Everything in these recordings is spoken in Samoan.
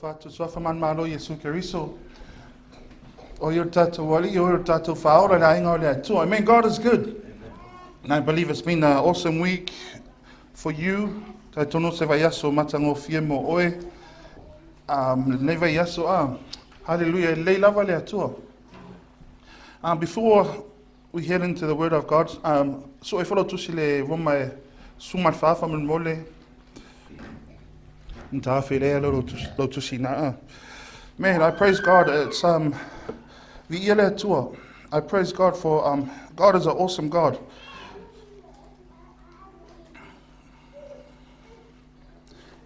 Faatalofa atu, Suafa manumalo Iesu Keriso. O ia o le tatou Alii, o ia o le tatou Faaola, le aiga o le Atua. Amen. God is good. And I believe it's been an awesome week for you. Talitonu se vaiaso matagofie mo oe. Um, lenei vaiaso, ah, hallelujah, e lelei lava le Atua. Um, before we head into the Word of God, um, so e folo tusi le Roma e suma le whawha mole. Man, I praise God. It's um viia le Atua. I praise God for um God is an awesome God.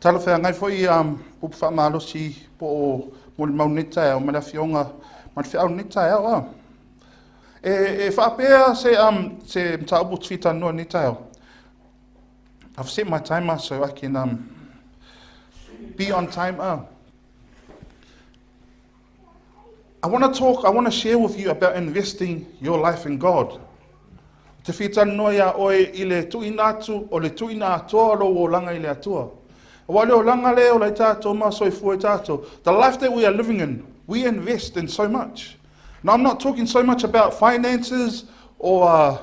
Talafeagai foi um upu faamalosi po o molimau nei taeao ma le afioga ma le feau nei taeao a. E, e faapea se um se mataupu te fia nei taeao. I've set my timer so I can um, be on time. Uh. I want to talk, I want to share with you about investing your life in God. Te fia talanoa iā oe i le tuuina atu o le tuuina atoa o lou olaga i le Atua. Auā le olaga lea e ola ai tātou ma soifua ai tātou. The life that we are living in, we invest in so much. Now, I'm not talking so much about finances or uh,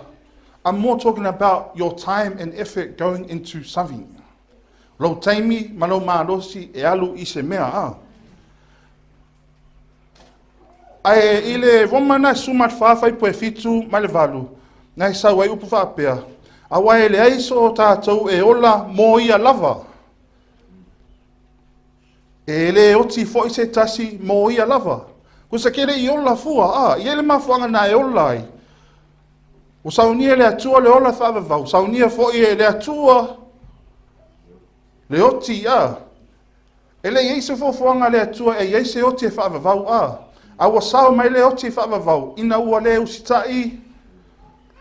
I'm more talking about your time and effort going into something. Lou taimi ma lou malosi e alu i se mea. A. Ae i le Roma na e 14 fuaiupu e 7 ma le 8, na e sau ai upu faapea, Auā e leai so tātou e ola mo ia lava. E lē oti foi se tasi mo ia lava. Kusa ke leʻi ola fua, a, i ai le mafuaaga na e ola ai. Ua saunia e le Atua le ola faavavau, saunia foi e le Atua le oti, a. E le i ai se fuafuaga a le Atua e i ai se oti e faavavau, a. A ua sao mai le oti faavavau, ina ua le usitaʻi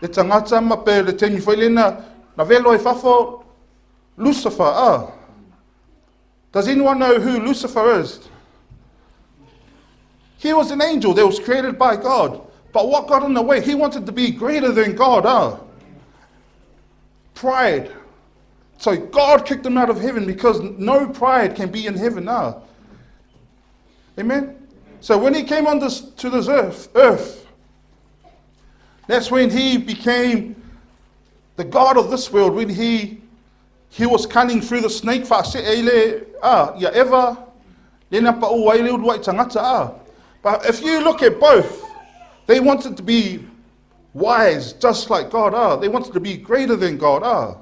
le tagata ma pe le taimi foi lena na velo ai fafo Lucifer, a. Does anyone know who Lucifer is? He was an angel that was created by God. But what got in the way? He wanted to be greater than God. Ah. Pride. So God kicked him out of heaven because no pride can be in heaven. Ah. Amen. So when he came on this to this earth, earth, that's when he became the God of this world, when he he was cunning through the snake faasee i le a ia Eva le na paʻu ai le uluai tagata a. But if you look at both, they wanted to be wise just like God ah. They wanted to be greater than God ah.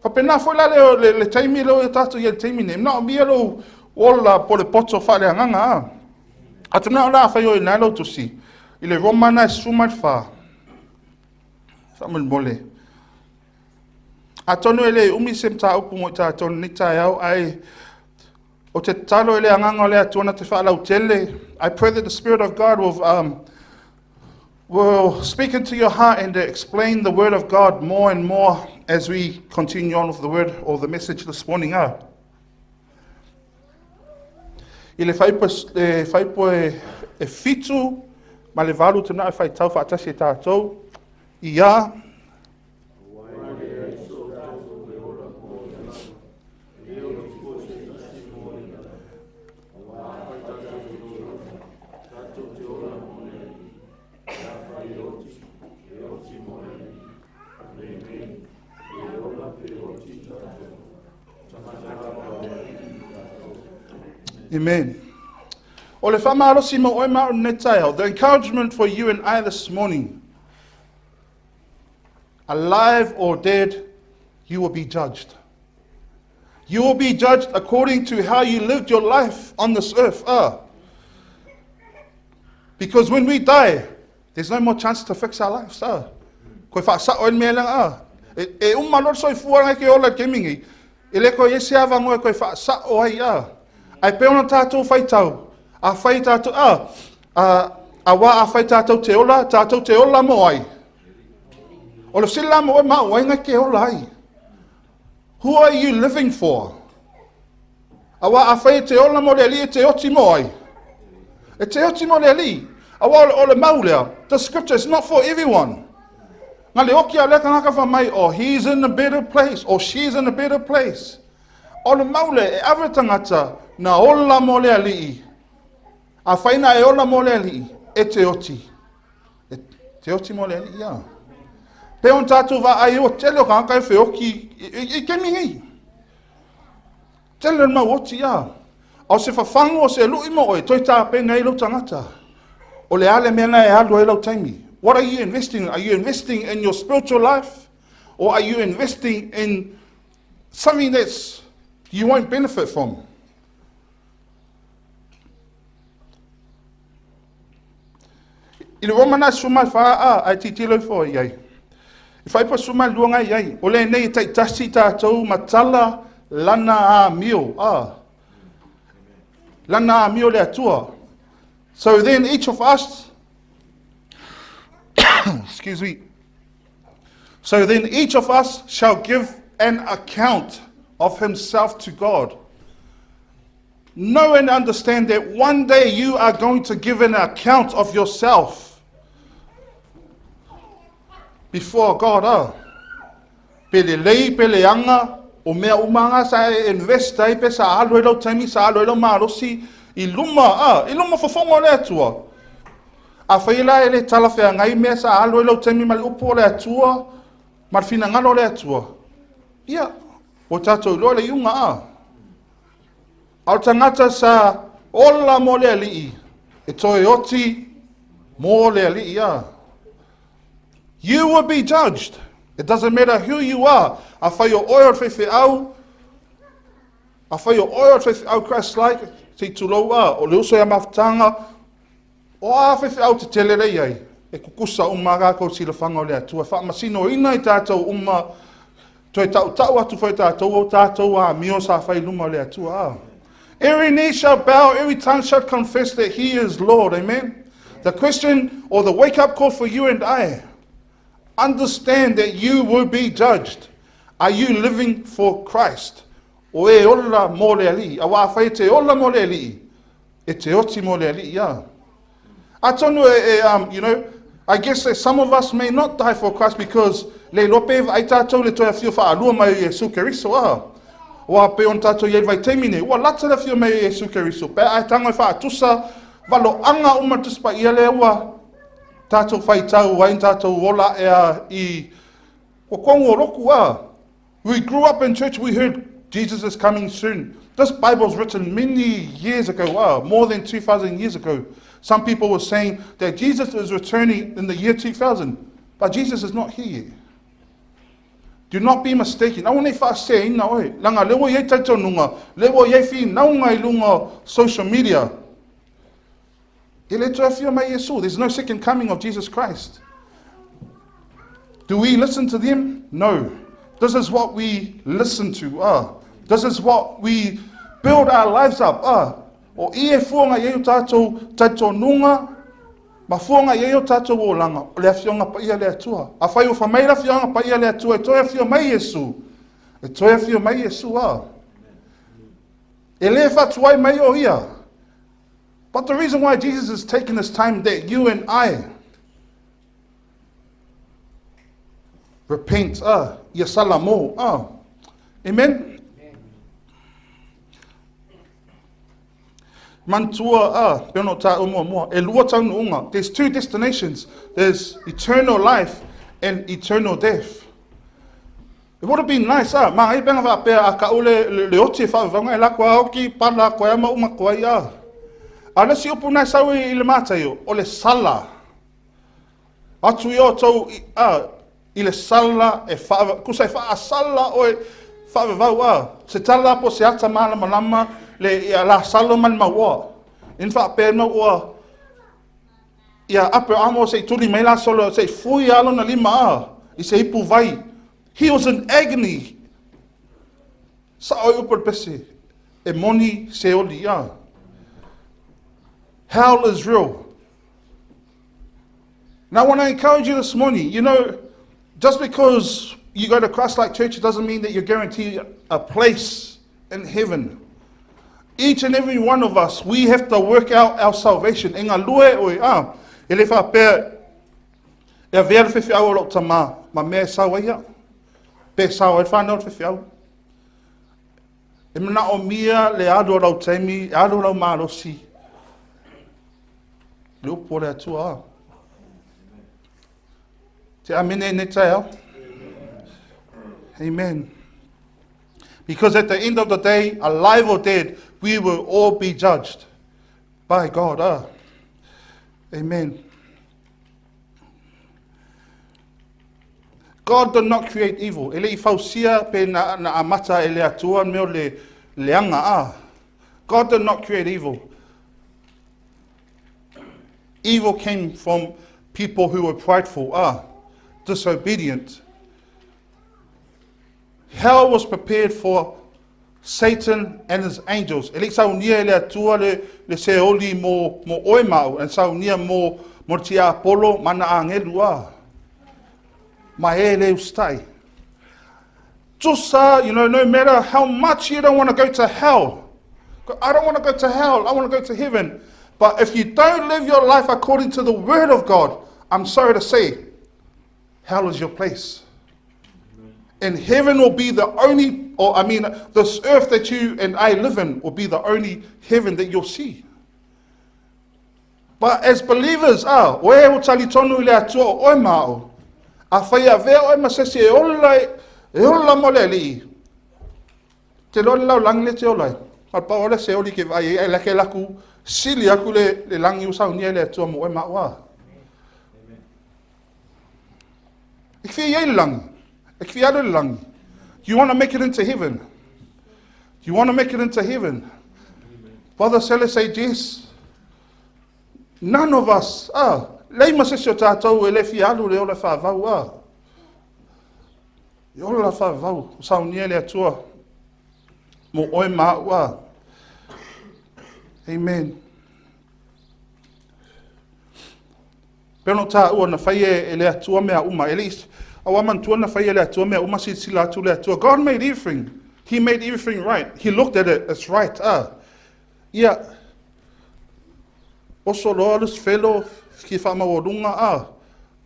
Faapena foi la le, le, le taimi leo ia tātou i le taimi nei. Manaomia lou ola po le poto faaleagaga a. A te manao la afai o i nai lau tusi i le Roma na e 14. Faamolemole. Atonu e le umi se mataupu mo i tātou lenei taeao, ae o te tatalo i le agaga o le Atua na te faalautele. I pray that the Spirit of God will, um, will speak into your heart and explain the Word of God more and more as we continue on with the Word or the message this morning. Ah. I le fuaiupu e, fuaiupu e, e 7 ma le 8 te mea e faitau faatasi e tātou i a Amen. O le faamalosi mo oe ma au lenei taeao, the encouragement for you and I this morning, alive or dead, you will be judged. You will be judged according to how you lived your life on this earth. Ah. Because when we die, there's no more chance to fix our lives. Ah. Koe faasao ai le mea lea. Ah. E, e uma loa le soifua ngai ke ola i le taimi nei. E le koe i ai se avanoa e koe faasao ai. Ah. Ae pei ona tātou faitau, afai tātou, ah, ah, auā afai tātou te ola, tātou te ola mo ai. O le fesili la mo oe ma au, ai ngai ke ola ai. Who are you living for? Auā afai e te ola mo le Alii, e te oti mo ai. E te oti mo le Alii. Auā o le, o le mau lea, the scripture is not for everyone. Nga le oki a lea kanaka fa mai, oh, he's in a better place, or she's in a better place. O le mau lea, e ave tagata Na ola mo le Alii, afai na e ola mo le Alii, e te oti. E te oti mo le Alii, ia. Pe on tātou vaai ua tele o kāngata e wheoki i kemi nei. Tele o le mau oti, ia. A o se fafagu o se lui mo oe, toe tāpena ai lau tagata. O le a le mea na e alu ai lau taimi. What are you investing in? Are you investing in your spiritual life? Or are you investing in something that's you won't benefit from? I le Romana 14 a, ai titilo ifo i ai. I whaipa suma lua ngai ai. O le nei e taitasi tātou matala lana amio. A. Lana amio le Atua. So then each of us, excuse me, so then each of us shall give an account of himself to God. Know and understand that one day you are going to give an account of yourself before God. Oh. Pe lelei, pe leaga, o mea uma nga sa e invest ai pe sa alu ai lau taimi, sa alu ai lau malosi i luma, a, i luma fofoga o le Atua. Afai la e le talafeagai mea sa alu ai lau taimi ma le upu o le Atua, ma le finagalo o le Atua, ia, ua tatou iloa le iuga, a. A o le tagata sa ola mo le Alii, e toe oti mo le Alii, a. You will be judged. It doesn't matter who you are. Afai o oe o le faifeau, afai o oe o le faifeau Christ-like, se i tulou a, o le uso ia mafutaga, o a faifeau tetele le i ai, e kukusa uma a kākou silafaga o le Atua, faamasinoina i tātou uma, toe tautau atu foi tātou o tātou amio sa fai luma o le Atua. A. Every knee shall bow, every tongue shall confess that he is Lord. Amen. The question or the wake-up call for you and I, understand that you will be judged. Are you living for Christ? O e ola mō le Alii. Aua afai e te ola mō le Alii, e te oti mō le Alii, ia. Atonu e, e you know, I guess that some of us may not die for Christ because le iloa pe ai tātou le toe awhio whaalua mai o Iesu Keriso, a. Ua pe on tātou i ai vaitaimi nei, ua lata le awhio mai o Iesu Keriso. Pe ai tango e whaatusa, valo anga uma tusi paia le ua tātou whaitau ai tātou ola ea i ua kongo roku a. We grew up in church, we heard Jesus is coming soon. This Bible was written many years ago, wow, more than 2,000 years ago. Some people were saying that Jesus is returning in the year 2000, but Jesus is not here yet. Do not be mistaken. Aua nei whaaseaina oe. Langa lewa i ai tautonunga, lewa i ai whinaunga i lunga social media. E le toe awhio mai Iesu. There's no second coming of Jesus Christ. Do we listen to them? No. This is what we listen to. Ah. This is what we build our lives up. Ah. O i e fuanga i ai o tātou tautonunga, ma fuanga i ai o tātou olanga, o le awhionga paia le Atua. A whai o whamai le awhionga paia le Atua, e toe awhio mai Iesu. E toe awhio mai Iesu. Ah. E le whatuai mai o ia. But the reason why Jesus is taking this time that you and I repent, ia salamo, Amen? Mantua, pe ono tā umua mua, e lua taunuunga. There's two destinations. There's eternal life and eternal death. It would have been nice, ah, ma ai penga whaapea a ka ule le, le oti e whaavanga e lako a oki, pala koe ama uma koe ia. A le si upu nai sau i le mātai o, o le sala. Atu i o tou, i, a, i le sala e wha, kusa e whaasala oe whaavavau a. Se tala po se ata malamalama le ia la salo ma le mauoa. In whaapea mauoa, ia Upper Armour se i tuli mai la solo, se i fui alo na lima a, i se ipu vai. He was in agony. Sa oi upu le pese, e moni se oli a. Hell is real. Now, I want to encourage you this morning. You know, just because you go to Christ-like church, it doesn't mean that you're guaranteed a place in heaven. Each and every one of us, we have to work out our salvation. E ngā lue oe, a, e le whapea, e avea le whiwhiau o lou tama, ma mea e sao ai ia. Pe sao ai whanau le whiwhiau. E manaomia le alu o lau taimi, e alu o lau malosi, le upu o le Atua. Te amene nei taeao. Amen. Because at the end of the day, alive or dead, we will all be judged by God. Ah. Amen. God did not create evil. E le i fausia pe na, na amata e le Atua mea o le leaga. Ah. God did not create evil. Evil came from people who were prideful, disobedient. Hell was prepared for Satan and his angels. E le i saunia e le Atua le, le seoli mo, mo oe ma au, e saunia mo, mo le tiapolo ma ana agelu a. Ma e le usitai. Tusa, no matter how much you don't want to go to hell, I don't want to go to hell, I want to go to heaven. But if you don't live your life according to the word of God, I'm sorry to say, hell is your place. And heaven will be the only, or I mean, this earth that you and I live in will be the only heaven that you'll see. But as believers, ah, oe o tali tonu i le Atua o oe ma au. A whai a vea oe ma sesi e ola, e ola mo le alii. Te loa le lau langi le te ola ai. A pa ole se oli ke vai ai la ke laku sili aku le, le langi o saunia le Atua mo oe ma au a. E whia i le langi. E whia le langi. Do you want to make it into heaven? Do you want to make it into heaven? Brother Sele say yes. None of us, ah, lei ma se si o tātou e le fia alu le ola whaavau, ah. E ola la whaavau, o saunia le Atua, mo oe ma au, ah. Amen. Pei ona taua na fai e, e le Atua mea uma. E le i, aua manatua na fai e le Atua mea uma silasila atu le Atua. God made everything. He made everything right. He looked at it, it's right. Ah. Ia, oso loa Lusifelo ki whaamaualunga, ah.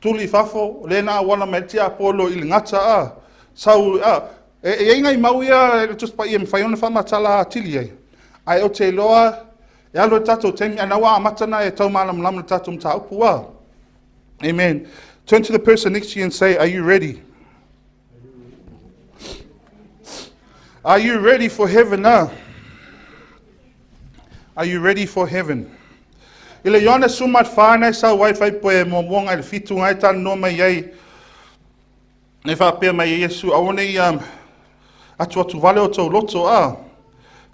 Tuli i fafo, le na awala mai le tiapolo i le gata, ah. Sau, ah. E, e ai ngai mau ia, e Tusi Paia e mafai ona faamatala atili ai. Ae ou te iloa, e alu ai le tatou taimi, a na ua amata na e tau malamalama le tatou mataupu a. Amen. Turn to the person next to you and say, are you ready? Are you ready for heaven now? Are you ready for heaven? I le Ioane suma whānau sau ai whai poe muamua ngai le fitu ngai tana noa mai ai Nei faapea mai e Iesu, aua ne i atuatu vale o tou loto, a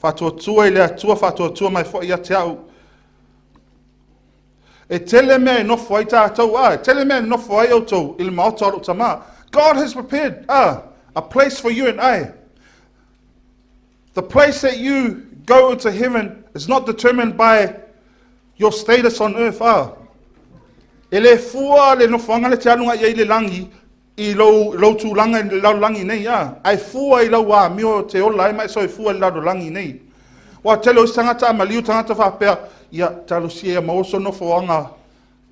faatuatua i le Atua, faatuatua mai foi ia te au. E tele mea e nofo ai tātou, a e tele mea e nofo ai outou i le maota o lou tama. God has prepared a place for you and I. The place that you go into heaven is not determined by your status on earth. Ah. E le fua le nofoanga le te alunga i ai le langi i lou, lou tulaga i le lalolagi nei, a, ae fua i lau amio te ola ai ma e soifua i le lalolagi nei. Ua tele o isi tagata a maliu tagata faapea, ia, talosia ia maua sou nofoaga,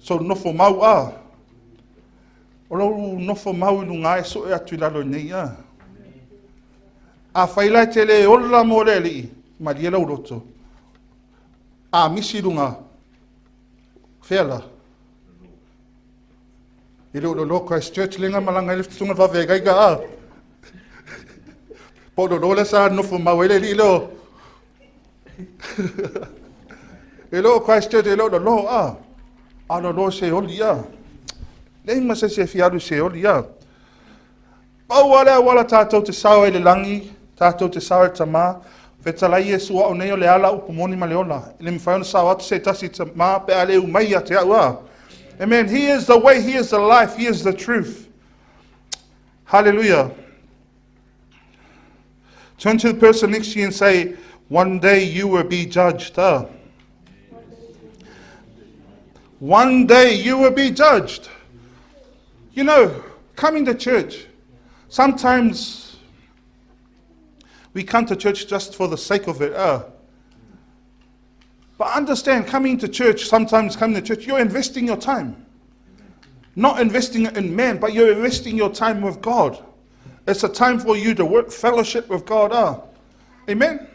sou nofo mau, a. O lou nofo mau i luga e sue atu i lalo i nei, a. Afai la e te le ola mo le Alii, malie lau loto. A misi i luga, fea la? E le o lolo Christchurch lenga malanga i le fitutunga vave kai ka a. Po lolo le sa nofo mau ai le alii leo. E le o Christchurch e le o lolo a. A lolo se oli a. Leai ma se se fia alu se oli a. Pau lava le auala tātou te sao ai le langi, tātou te sao ai le Tamā, fetalai Iesu au nei o le ala upu moni ma le ola. E le mawhai ona sao atu se tasi Tamā pe a le umai ia te au a. Amen. He is the way, He is the life, He is the truth. Hallelujah. Turn to the person next to you and say, one day you will be judged. Huh? One day you will be judged. You know, coming to church, sometimes we come to church just for the sake of it. But understand, coming to church, sometimes coming to church, you're investing your time. Not investing it in man, but you're investing your time with God. It's a time for you to work fellowship with God. Amen?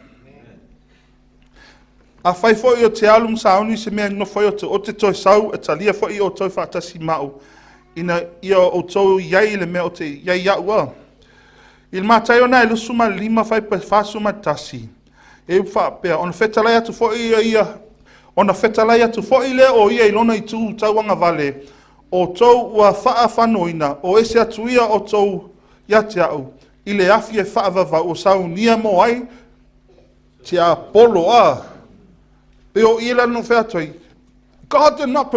Afai foi o te alu ma sauni se mea e nofo ai outou, ou te toe sau e talia foi outou faatasi ma au, ina ia outou i ai i le mea ou te i ai au a. I le Mataio na e 25 fuaiupu e 41, e upu faapea, ona fetalai atu foi ia, ona fetalai atu foi lea o ia i lona itu tauagavale, outou ua faafanoina, o ese atu ia outou ia te au, i le afi e faavavau, o saunia mo ai tiapolo a. Pe o i la no fai atu ai, God did not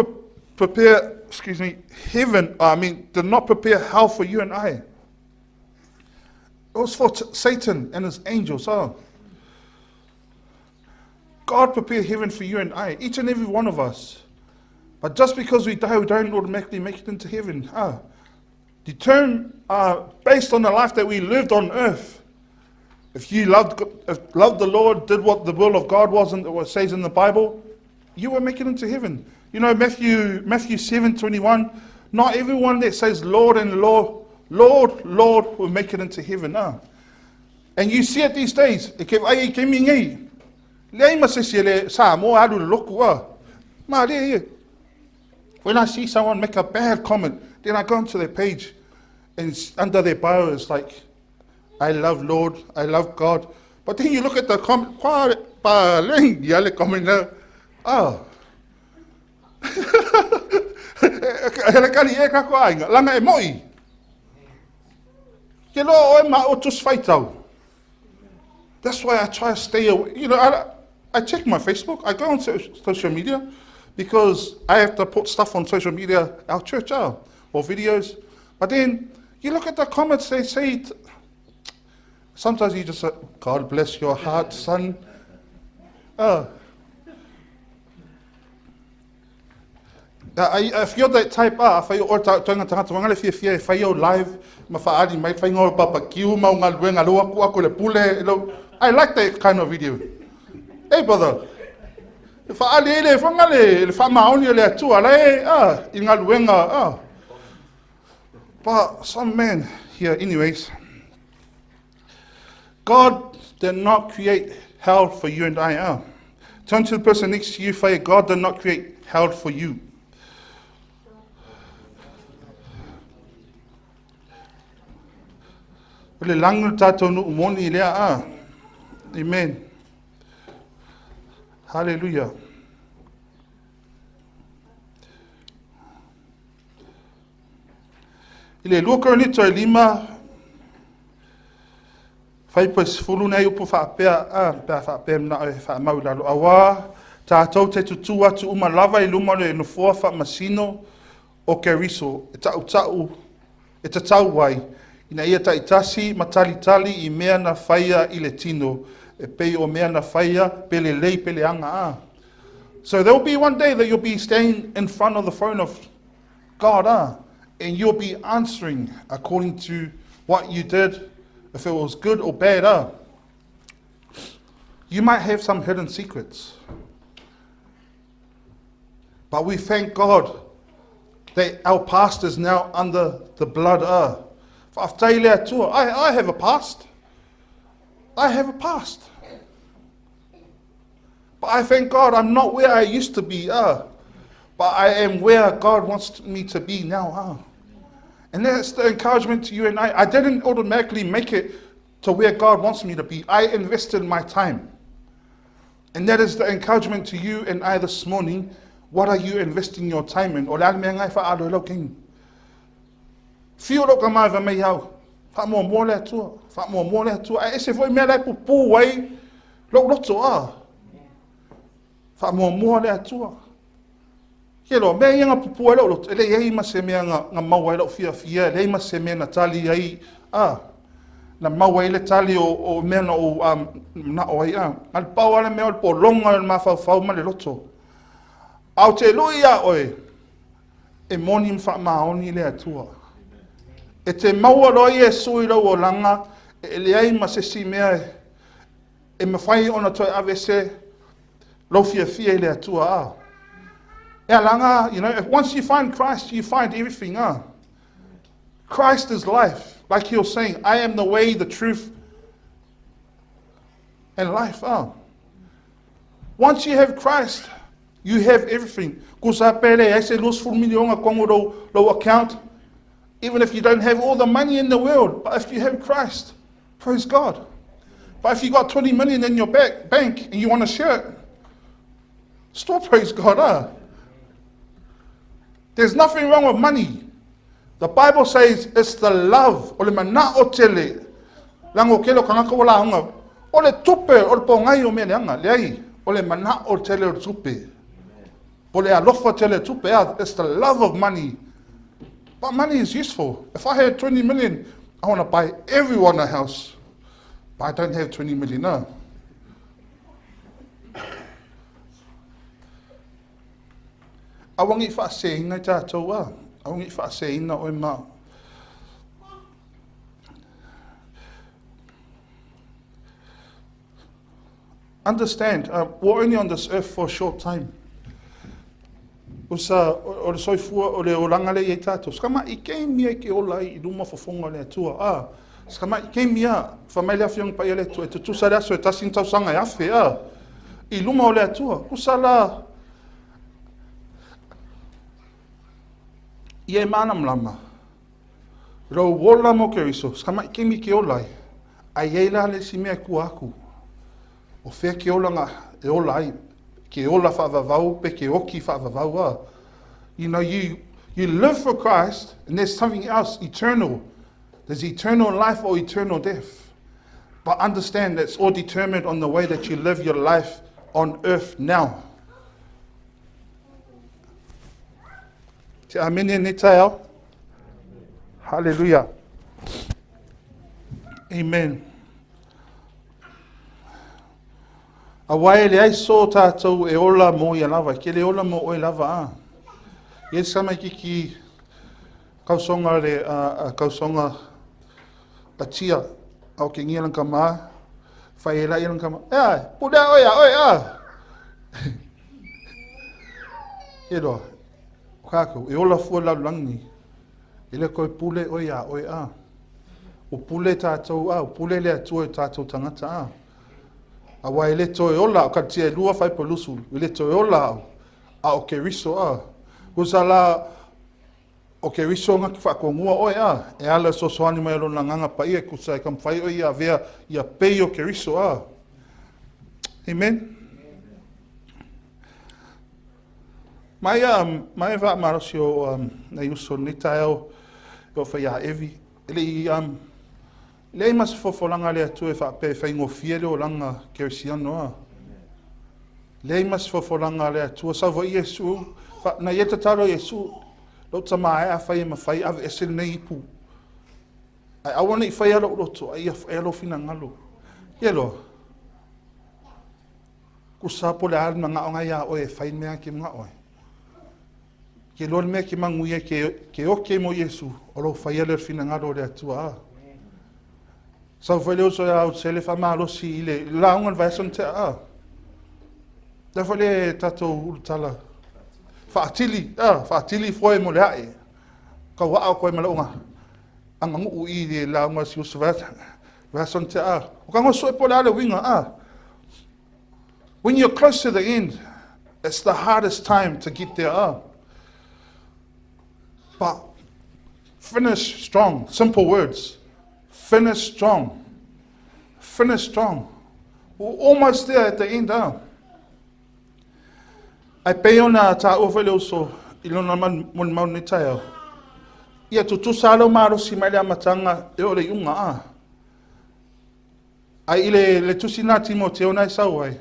prepare, excuse me, heaven, I mean, did not prepare hell for you and I. It was for Satan and his angels. Oh. God prepared heaven for you and I, each and every one of us. But just because we die, we don't automatically make it into heaven. Ah. Determine, based on the life that we lived on earth. If you loved, if loved the Lord, did what the will of God was and what it says in the Bible, you will make it into heaven. You know, Matthew 7:21, not everyone that says Lord and Lord, Lord, Lord will make it into heaven. Ah. And you see it these days. E ke ai ke mi nei. Leai ma se si le sa mo alu le loku ah. Ma le ye. When I see someone make a bad comment, then I go onto their page and under their bio it's like, I love Lord, I love God. But then you look at the comment, kwa pa leng ya le comment na. Ah. Hele kali e ka ko ainga, langa e moi. Ke lo oe ma o tus faitau. That's why I try to stay away. You know, I check my Facebook. I go on social media because I have to put stuff on social media, our church, or videos. But then you look at the comments, they say, sometimes you just say, God bless your heart, son. If you're that type, whai o ta tanga tanga tanga le fia fia e whai au live, ma whaari mai whai ngā papa kiu mau ngā luenga lo aku aku le pule. Lo, I like that kind of video. Hey brother, whaari e le whanga le le whamaoni le atua le i ngā luenga. But some man here, anyways, God did not create hell for you and I. Turn to the person next to you, say, God did not create hell for you. O le langu tātou nu moni lea a. Amen. Hallelujah. I le 2 Korinito e 5, fuaiupu e 10 nei upu faapea, a, pea faapea mna e whaamau lalo. Aua, tātou te tutu atu uma lava i luma le nofoa whaamasino o Keriso, e tau tau, e tatau ai, ina ia taitasi ma talitali i mea na whaia i le tino, e pei o mea na whaia, pele lei, pele anga a. So there will be one day that you'll be standing in front of the throne of God, and you'll be answering according to what you did, if it was good or bad. You might have some hidden secrets. But we thank God that our past is now under the blood. I have a past. I have a past. But I thank God I'm not where I used to be. But I am where God wants me to be now. And that's the encouragement to you and I. I didn't automatically make it to where God wants me to be. I invested my time. And that is the encouragement to you and I this morning. What are you investing your time in? O le ale mea ngai wha alo king. Whio ro ka mai wa mei hau. Wha mua mua le atua. Wha mua mua le atua. A ese foi mea lai pupu wai. Lo roto a. Wha mua mua le atua. Ke lo, mea ia ngā pupu ai lo, e le iei ma se mea ngā mau ai lau fia fia, e le ma se mea na tali ai, na mau ai le tali o mea na o na o ai, Ngā le pau ale mea o le po longa o le mawhauwhau ma le loto. Au te lui a oe, e moni mwha maoni le atua. E te maua roi e sui lau o langa, e le ai ma se si mea e mawhai ona toi avese, lau fia fia i le atua a. E alanga, you know, if once you find Christ, you find everything. Christ is life. Like he was saying, I am the way, the truth, and life. Once you have Christ, you have everything. Kusa pele ai se 20 miliona kongo lou, lou account. Even if you don't have all the money in the world, but if you have Christ, praise God. But if you got 20 million in your back, bank and you want to share it, still praise God. Huh? There's nothing wrong with money. The Bible says it's the love, o le mana'o tele, leaga o kele o kagaka ua lauga, o le tupe o le pogai o mea leaga, leai, o le mana'o tele o le tupe. Po le alofa tele tupe, ah, it's the love of money. But money is useful. If I had 20 million, I want to buy everyone a house. But I don't have 20 million, no. Aua ne i faaseseina i tatou a. Aua ne i faaseseina oe ma au. Understand, uh, we're only on this earth for a short time. Usa, o le soifua, o le olaga le i ai tatou. Saka mai ke mia ke ola ai i luma fofoga o le Atua. Ah, saka mai ke mia, fa mai le afioga paia le Atua, e tutusa le aso e tasi ni tausaga e afe, ah, i luma o le Atua. Usa la, Ia e malamalama, lou ola mo Keriso, sa mai kemi ke ola ai, a i ai la le isi mea e kua aku. O fea ke olaga e ola ai, ke ola faavavau pe ke oki faavavau a. You know, you, you live for Christ and there's something else eternal. There's eternal life or eternal death. But understand that's all determined on the way that you live your life on earth now. Te amene nei taeao. Hallelujah. Amen. Aua e leai so tātou e ola mō ia lava, ke le ola mō oe lava a. Ia sama kiki kausonga le a, a kausonga a tia, au ke ngia lang kama, whai e la ia lang kama, e ai, pulea oe a oe a. E loa, o kākou, e ola fua lalolagi nei. E le koe pule oe iā oe a. Ua pule tātou a, ua pule le Atua i tātou tagata a. Auā e le toe ola, o Karatia e lua faipo lusu, e le toe ola au, a o Keriso a. Kusa la, o Keriso nga ki whaakongua oe a, e ala sosoani mai o lona nganga paia, kusa e kamwhai oe ia avea ia pei o Keriso a. Amen. Mai a mai wa malosi o um, nei uso nei taeao e o whai a Evi. E le i um, leai ma se fofolaga a le Atua e faapea e faigofie le olaga kerisiano a. Leai ma se fofolaga a le Atua sau foi Iesu, fa, na ia tatalo Iesu, lou tama ae afai e mafai aveese lenei ipu. Ae aua ne i faia lou loto, a ia faia lou finagalo. Ia loa. Kusa po le a le mana'o iā oe e fai le mea ke mana'o ai. Ke loa le mea ke manuia ke, ke oke mo Iesu, o lou faia lea o le finagalo o le Atua a. Sau foi le uso ia au se le faamalosi i le lauga le vaiaso na tea a. Lea foi le tatou ulutala faatili, a, faatili foe mo le ae. Kau aa o koe ma lauga aganuu i le lauga si uso vaiaso na tea a. O ka goso e po le a le uiga a. When you're close to the end, it's the hardest time to get there. Ah. But finish strong. Simple words. Finish strong. Finish strong. We're almost there at the end. Ah. Ai pei ona tāua foi le uso i lona molimau nei taeao. Ia tutusa lou malosi mai le amataga e oo i le iuga a. Ai i le, le tusi na Timoteo na e sau ai,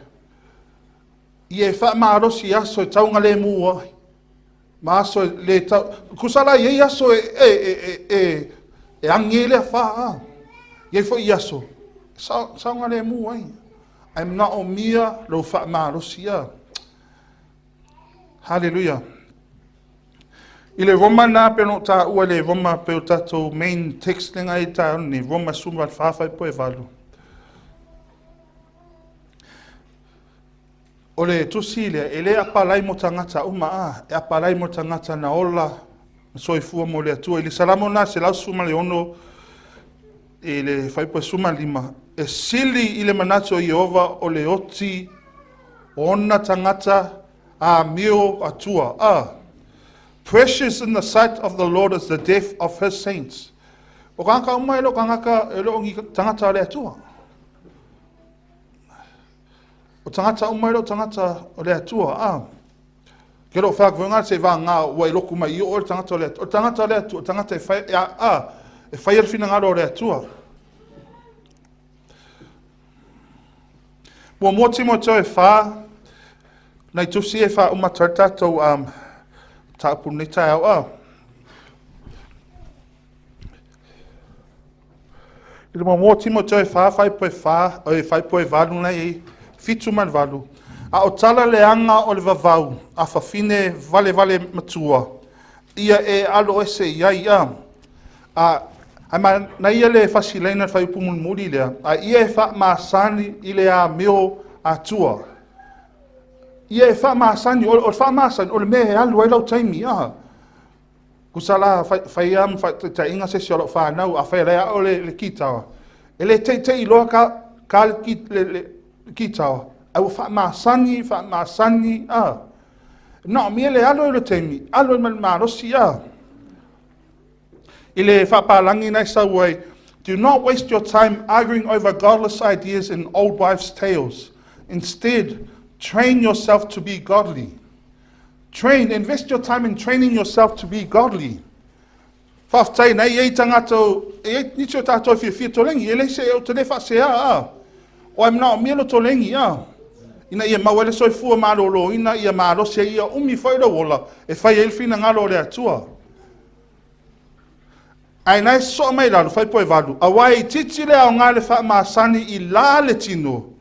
ia e faamalosi i aso e taugalemu ai, ma aso e le tau, kusa la i ai aso e, e, e, e, e, e agi ai le afā, a. I ai foi i aso, e saogalemu ai. Ae manaomia lou faamalosi a. Hallelujah. I le Roma nā pe no tāua le Roma pe o tātou main text lenga i tā ni Roma suma whawhai po e valu. O le tusi lea, e le apalai mo tangata uma a, e apalai mo tangata na ola, na soifua mo le Atua. I le Salamo nā 116 i le 15, e sili i le manatu o Iehova o le oti O ona tagata amio atua. Ah. Precious in the sight of the Lord is the death of his saints. O kānaka uma e le o kānaka e le o ni tagata a le Atua. O tagata uma e le o tagata o le Atua. Ah. Ke lo whaak vunga se wā ngā ua i loku mai i o le tagata o le Atua. O le tagata o le Atua, o le tagata e whai, a, a, e whai le whina o le Atua. Mua mua Timoteo e whā, nei tusi e whā uma tau tātou um, tāpu nei tai au au. I le muamua Timoteo e whā, whai poe whā, oi, whai poe valu nei, fitu mai valu. A o tala leaga o le vavau, a fafine vale vale matua, ia e alo ese i ai a. A, ai ma na ia le fasilaina le faiupu mulimuli lea, a ia e faamasani i le amio Atua. Ia e faamasani, o le faamasani, o le mea e alu ai lau taimi, a. Kusa la, fai, fai a ma faataitaiga se isi o lau whanau, a fai lea o le, le kitawa. E le teitei loa ka, ka le, le, le kitawa. Ai ua faamasani, faamasani, a. Na o mea le alu ai le taimi, alu ai ma le malosi, a. I le faapalagi na e sau ai, Do not waste your time arguing over godless ideas and old wives' tales. Instead, train yourself to be godly. Train, invest your time in training yourself to be godly. Faafetai nei e i tagata e i nisi o tātou e fiafia tolengi, e le se o te le faasea a. O ai manaomia lo tolengi a. Ina ia maua ai le soifua malōlōina, ia malosi ai, ia umi foi lou ola, e fai ai le finagalo o le Atua. Ae na e soa mai lalo, fai poe valu, auā e itiiti le aoga le faamasani i la le tino,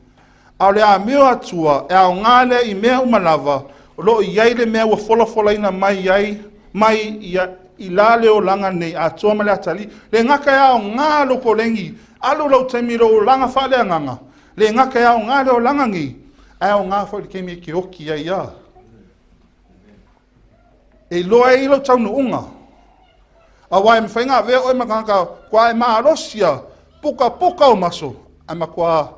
a o le amio Atua, e aoga lea i mea uma lava, o lo o i ai le mea ua folafolaina mai ai, mai ia, i la le olaga nei, atoa ma le atalii. Le gata e aoga lou kolegi, alu lou taimi i lou olaga faaleagaga, le gata e aoga le olaga nei, ae aoga foi le taimi e te oki ai a. E iloa ai lou taunuuga. Aua e mafai ona avea oe ma tagata kua e malosi a puka puka o maso, ae matua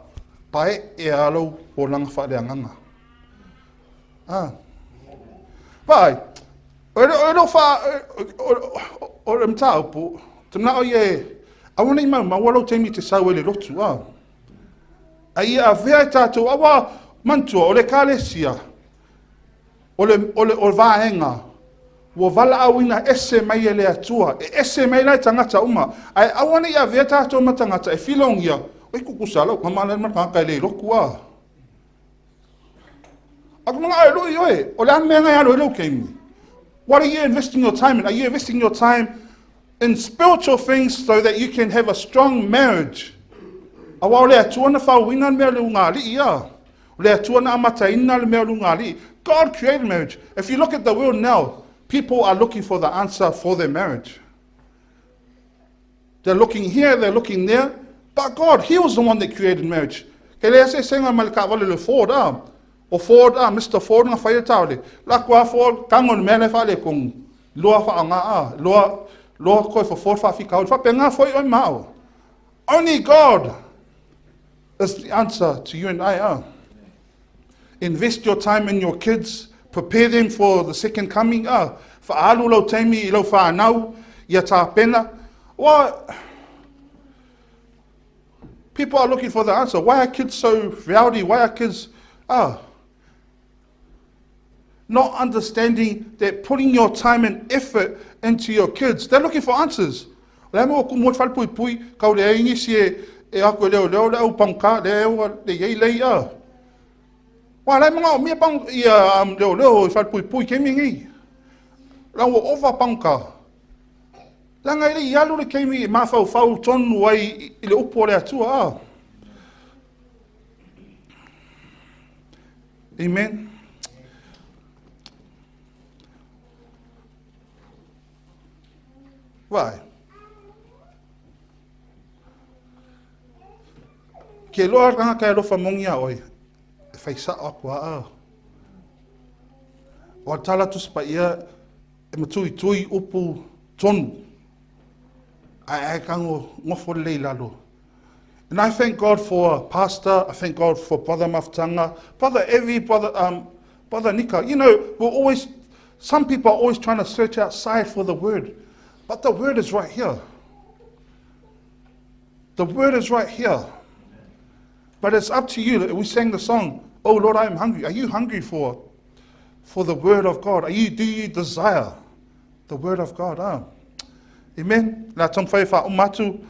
paee a lou olaga faaleagaga. Ah. Vaai, o le, o le, fa, o le mataupu, te manao ia e, aua nei maumau lou taimi te sau ai le lotu, ah. A ia avea e tātou, aua, manatua, o le ekalesia, O le, o le, o le vaega ua valaauina ese mai e le Atua, e ese mai la e tagata uma, ae aua ne i avea tatou ma tagata e filogia, oi kukusa lau kama le ma tagata e le loku a. A ku manaʻo e lui oe, o le a mea ngai alo i lou keimi. What are you investing your time in? Are you investing your time in spiritual things so that you can have a strong marriage? Aua o le Atua na faauina le mea o le ugāliʻi a. O le Atua na amataina le mea o le ugāliʻi. God created marriage. If you look at the world now, people are looking for the answer for their marriage. They're looking here, they're looking there. But God, He was the one that created marriage. Kei le eseesega ma le taavale le Ford, ah. O Ford, ah, Mr. Ford nga whai taole. La kua Ford, tango le mea le whaale kongu. Loa whaanga, ah. Loa, loa koe for Ford whaafika hau. Whape ngā foi oi mao. Only God is the answer to you and I, ah. Invest your time in your kids. Prepare them for the second coming. Ah, whaalu lau taimi i lau whānau, ia tāpena. Well, people are looking for the answer. Why are kids so rowdy? Why are kids... Ah, not understanding that putting your time and effort into your kids, they're looking for answers. Le mo ku mo fal pui pui kau le ai nisi e e ako leo leo le au pangka le au le yei lei a. Wa lai mga o mia pang ia um, leo leo i fal pui pui ke mi ngi. La ua ova pangka. Leaga e le i alu le keimi e mafaufau tonu ai i le upu o le Atua. A. Amen. Vai. Ke loa tagata e alofa moni iā oe, e fai sao aku a a. O a tala Tusi Paia e matuitui upu tonu, ae ae kago nofo lelei i lalo. And I thank God for Pastor, I thank God for Brother Maftanga, Brother Evie, Brother, um, Brother Nika. You know, we're always, some people are always trying to search outside for the word. But the word is right here. The word is right here. But it's up to you. We sang the song, Oh Lord, I am hungry. Are you hungry for, for the word of God? Are you, do you desire the word of God? Ah. Amen. La taumafai e faauma atu.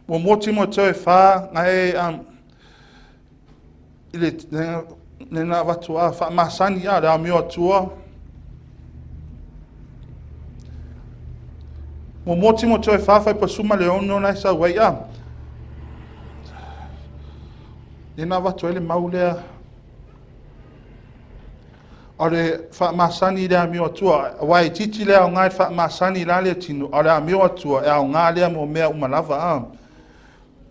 Ua mua Timoteo e whā, ngai e, um, i le, le, le nā avatu a, whaamasani a, le amio atua. Ua mua Timoteo e whā, whai pasuma le ono nai sa wai a. Le nā avatu ai le maulea. O le faamasani i le amio atua, aua e itiiti le aoga i le faamasani i la lea tino, a o le amio atua e aoga lea mo mea uma lava, a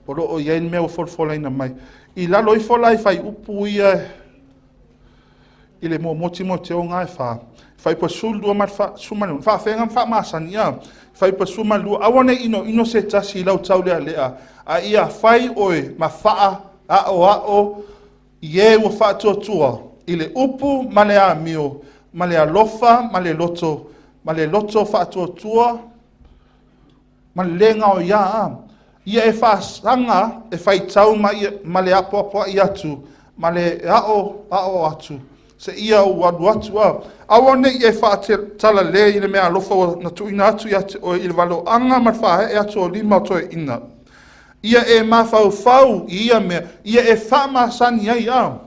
o lo o i ai le mea ua folafolaina mai. I lalo ifo la i fuaiupu ia i le muamua Timoteo ga e whā. Fuaiupu 12 ma le 16. Faafeaga ma faamasani, a. Fuaiupu 12, aua ne i inoino se tasi i lau taulealea, a ia fai oe ma faa aoao I e ua faatuatua i le upu ma le amio, ma le alofa ma le loto, ma le loto faatuatua ma le lē gaoiā, a ia e faasaga e faitau ma, ia, ma le apoapoaʻi atu, ma le aʻo aʻo atu, seia ou alu atu, a aua ne i e faatalalē i le mea alofa ua na tuuina atu ia te oe i le valoaga ma le faaee atu o lima o toeaiina. Ia e mafaufau i ia mea, ia e faamasani ai a.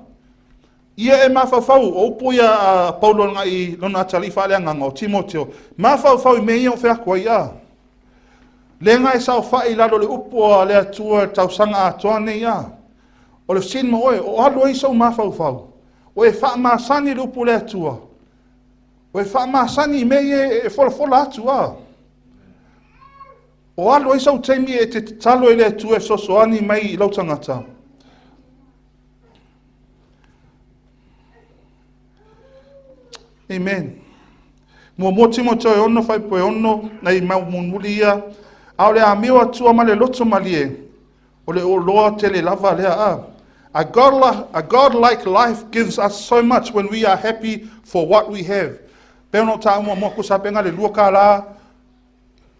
Ia e mafaufau, o upu ia a Paulo agai i lona atalii faaleagaga o Timoteo, mafaufau i mea ia o feaku ai a. Le ga e saofai i lalo o le upu a le Atua i le tausaga atoa nei a. O le fesili ma oe, o alu ai sou mafaufau, o e faamasani i le upu o le Atua, o e faamasani i mea ia e folafola atu a. O alu ai sou taimi e te tatalo i le Atua e fesoasoani mai i lau tagata. Amen. Muamua Timoteo e ono fuaiupu e ono, nei mau mulimuli ia, a o le amio atua ma le loto malie, o le oloa tele lava lea a. A God, a God-like life gives us so much when we are happy for what we have. Pe ono tā mua mua kusa penga le lua ka la,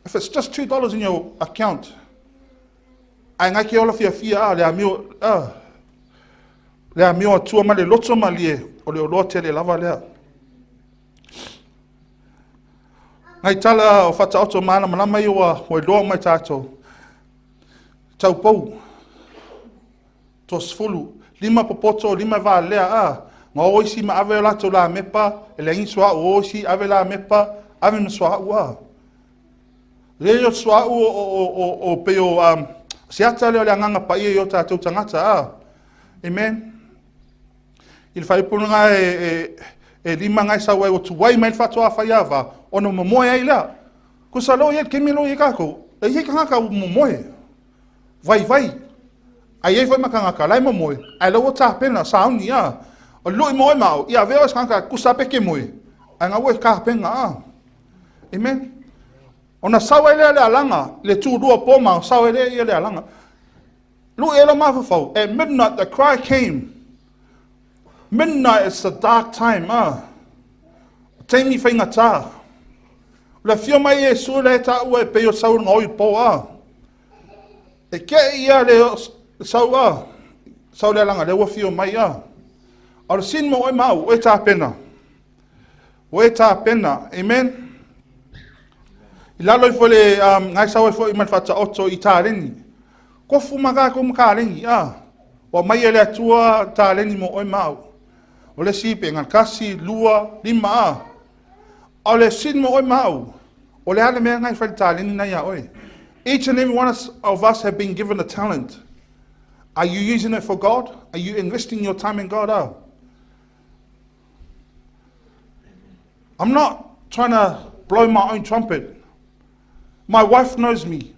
If it's just $2 in your account, ae ngai ke ola fiafia a le amio a le amio atua ma le loto malie o le oloa tele lava lea. Ngai tala o whataoto mālamalama i ua ua iloa mai tātou. Taupou. Toasefulu, lima popoto, lima valea, a, ma o isi ma ave o latou lamepa, e leai ni suauu, o isi ave lamepa, ave ma suauu, a. Lea o suauu o, o, o, o, o pei o um, se ata lea o le agaga paia i o tatou tagata, a. Amen. I le faaipunaga e, e, e lima ngai sau ai o tuai mai le faatoa faiava, ona momoe ai lea. Kusa lo ia le kemi lo ia kākou, e ia kangaka u momoe. Vaivai. A i ai foi ma kangaka, la e momoe, ae la ua tapena, sauni, a. O le lui moe ma au, ia avea oe se kangaka, kusa pe ke moe, ae ga ua e kapena, a. Amen. Ona sau ai lea le alaga, le tulua po ma, sau ai lea ia le alaga. Lui e lo mafaufau, at midnight the cry came. Midnight is the dark time, a. Taimi faigata. O le afio mai Iesu la e taua e pei o sau ga oi po, a. E keʻi ia le sau a, sau le alaga, le ua fio mai a. A o le sin mo oe ma au, oe tapena. Oe tapena. Amen. I lalo ifo le um, ngai sau ai foi ma le faataoto i taleni. Kofu ma kākou ma kaleni, a. Ua mai e le Atua taleni mo oe ma au. O le si pe ngal kasi, lua, lima a. A o le sin mo oe ma au, o le a le mea ngai fai le taleni na ia oe. Each and every one of us have been given a talent. Are you using it for God? Are you investing your time in God? Oh. I'm not trying to blow my own trumpet. My wife knows me.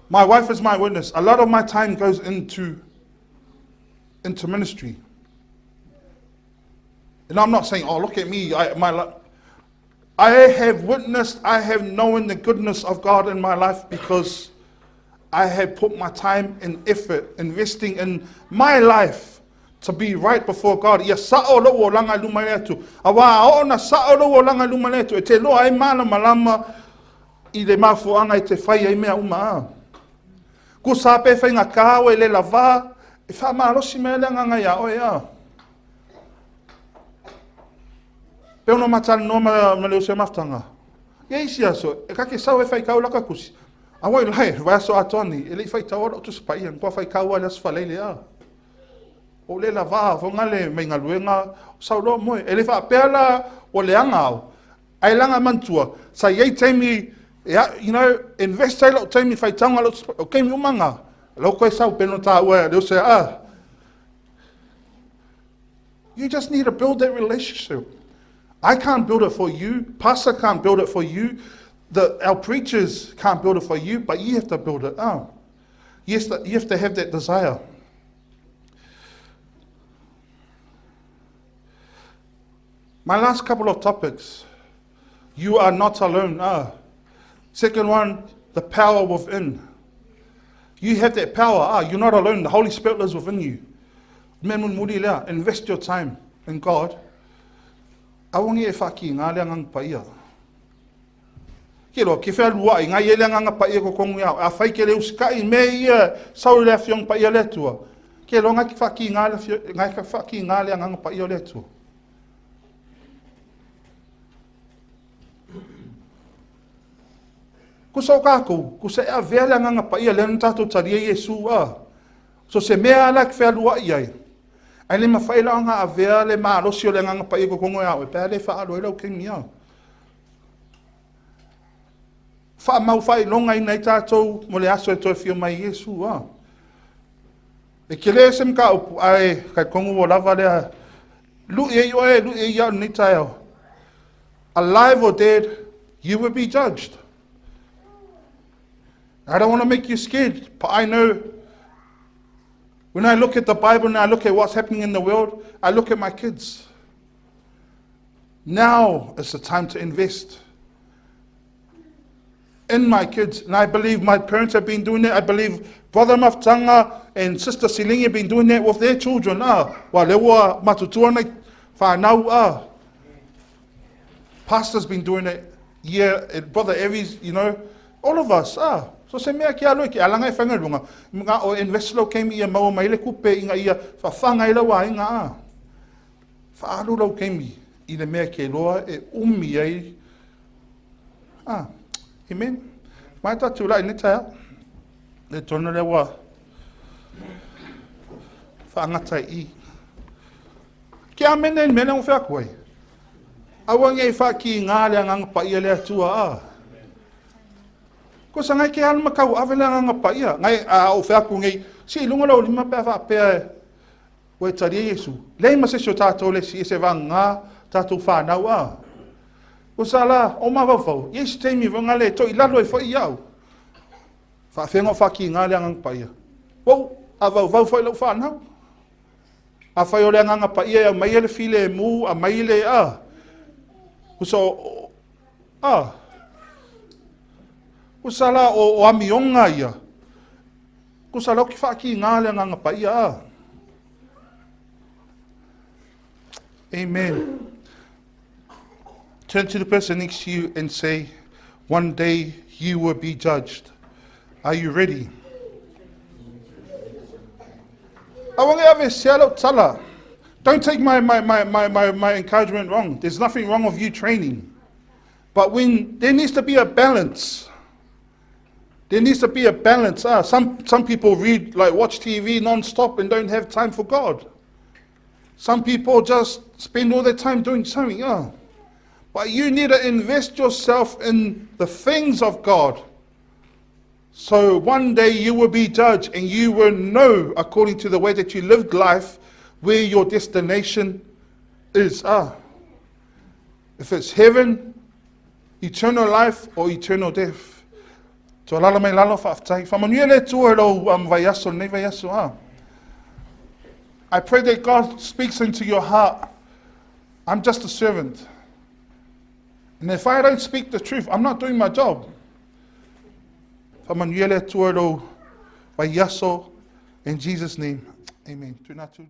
My wife is my witness. A lot of my time goes into, into ministry. And I'm not saying, oh, look at me. I, my, I have witnessed, I have known the goodness of God in my life because I have put my time and effort investing in my life to be right before God. Ia sa'o lou olaga i luma i le Atua. Auā a oo na sa'o lou olaga i luma i le Atua, e te iloa ai malamalama i le mafuaaga e te fai ai mea uma a. Kusa pe faigata oe le lavā, e faamalosi mai ai le agaga iā oe a. Pe ono matalanoa ma, ma le uso mafutaga. Ia isi aso, e kake sau e faitau laka kusi. Aua i lae, vaiaso atoa nei, e le i faitaua la'u Tusi Paia, na matua faitau lava i le Aso Faraile a. Ua ou le lavā foga le mai galuega, sau loa moe. E le faapea la ua leaga au, ae leaga manatua, sa i ai taimi, you know, invest ai la'u taimi i faitauga la'u Tusi Paia, o taimi uma na, lau toe sau pei ona taua e le uso a. You just need to build that relationship. I can't build it for you. Pastor can't build it for you. The, our preachers can't build it for you, but you have to build it. Oh. You have to, you have, to have that desire. My last couple of topics. You are not alone. Ah. Second one, the power within. You have that power. Ah, you're not alone. The Holy Spirit lives within you. Mea mulimuli lea, invest your time in God. Aua nei e whaaki ngā le agaga paia. Ke loa, ke whealua i ngā i le agaga paia ko kongu iau. A whai ke le usikai me ia sau i le afioga paia le Atua. Ke loa ngai ke whaaki ngā le, ngai ke whaaki ngā le agaga paia o le Atua. Kusa o kākou, kusa e avea le agaga paia lea na tātou talia Iesu a. So se mea ala ke fealuaʻi ai, ae le mafai la ona avea le malosi o le agaga paia i totonu ia oe, pe a le faaalu ai lau taimi a. Faamau faailogaina ai tātou mo le aso e toe afio mai Iesu a. E tele se mataupu, ae talitonu ua lava lea. Lui ai oe, lui ai au i lenei taeao. Alive or dead, you will be judged. I don't want to make you scared, but I know when I look at the Bible and I look at what's happening in the world, I look at my kids. Now is the time to invest in my kids. And I believe my parents have been doing that. I believe Brother Maftanga and Sister Silingi have been doing that with their children. Ah, wa lewa matutua nei whanau ah. Pastor's been doing it. Yeah, Brother Evie's, you know, all of us. Ah. So se mea ki a loe ki alanga e whainga runga. Nga o invest lau keimi ia maua mai le kupe inga ia whawhanga i lau ainga ah. Whaalu lau keimi i le mea ke loa e umi ai Ah, amen. Mai tātou la i taea. Le tonu le wa whaangata i. Ke a mene mene o whea koe. Aua ngei whaki ngā le anganga paia le atua a. Ko sa ngai ke alu makau ave le anganga paia. Ngai a o whea ku ngei. Si lunga lau lima pea whaapea e. Ua e talia Iesu. Leai ma se isi o tatou le isi ese vagagā tatou whanau a. Ko sa la, o mafaufau, i isi taimi vaga le toi lalo ai foi iau. Faafenga o whaki ngā le agaga paia. Wou, a vauvau foi lau whanau. A whai o le agaga paia e au mai e le file e mū, a mai le a. Ko sa o, a. Ko sa la o, o amionga ia. Ko sa lau ki whaaki ngā le agaga paia a. Amen. Turn to the person next to you and say, One day you will be judged. Are you ready? Don't take my, my, my, my, my, my encouragement wrong. There's nothing wrong with you training. But when there needs to be a balance. There needs to be a balance. Ah, some, some people read, like watch TV non-stop and don't have time for God. Some people just spend all their time doing something. Ah. But you need to invest yourself in the things of God. So one day you will be judged and you will know, according to the way that you lived life, where your destination is. Ah. If it's heaven, eternal life or eternal death. Tualala mai lalo faafetai. Faamanuia le Atua i lou um, vaiaso, lenei vaiaso. Ah. I pray that God speaks into your heart. I'm just a servant. And if I don't speak the truth, I'm not doing my job. Faamanuia le Atua i lou vaiaso. In Jesus' name, amen. Tuna atu.